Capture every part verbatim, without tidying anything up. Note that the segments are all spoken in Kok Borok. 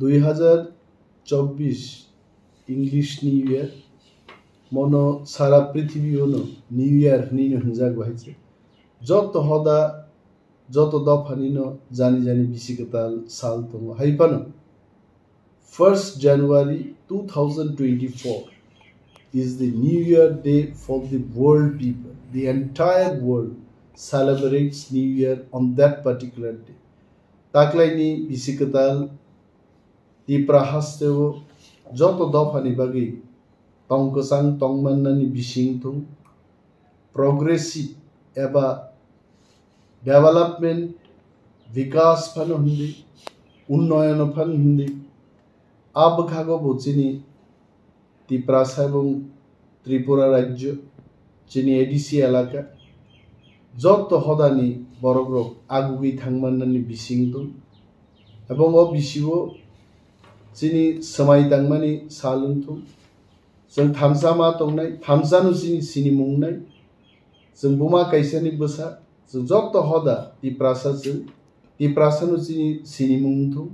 Dui hazar chobbish English New Year, mono sara prithibi ono New Year hinwi no hinjak bahai se. Joto hoda, joto dophani no jani jani bisi kwtal sal tongo. Hai phano first January two thousand twenty-four is the New Year day for the world people. The entire world celebrates New Year on that particular day. Taklaini bisi kwtal Tipra hasteo joto dophani bagwi tong kwchang tong mannani bising thung, progressive eba development, vikas phano hindi, unnoyono phano hindi, a bwkhago bo chini Tiprasa ebong Tripura rajyo, chini A D C elaka, joto hodani borokrok agugwi thangmannani bising tong, ebong o bisio chini swmai tangmani sal wng thung. Chwng thamsa ma tongnai, thamsano chini sinimung wngnai. Chwng buma kaisani bwsa, chwng joto hoda Tiprasa chwng, Tiprasano chini sinimung wng thung.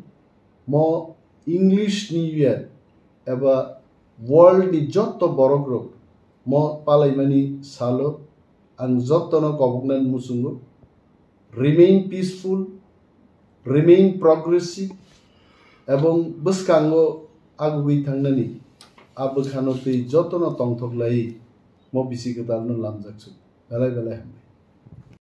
Mo English New Year eba world ni joto borokrok mo palaimani salo ang jotono koboknani muchungo, remain peaceful, remain progressive, ebong bwskango agugwi thangnani a bwkhano twi jotono tongthok lai mo bisi kwtalno lamjak su. Belai belai hambai.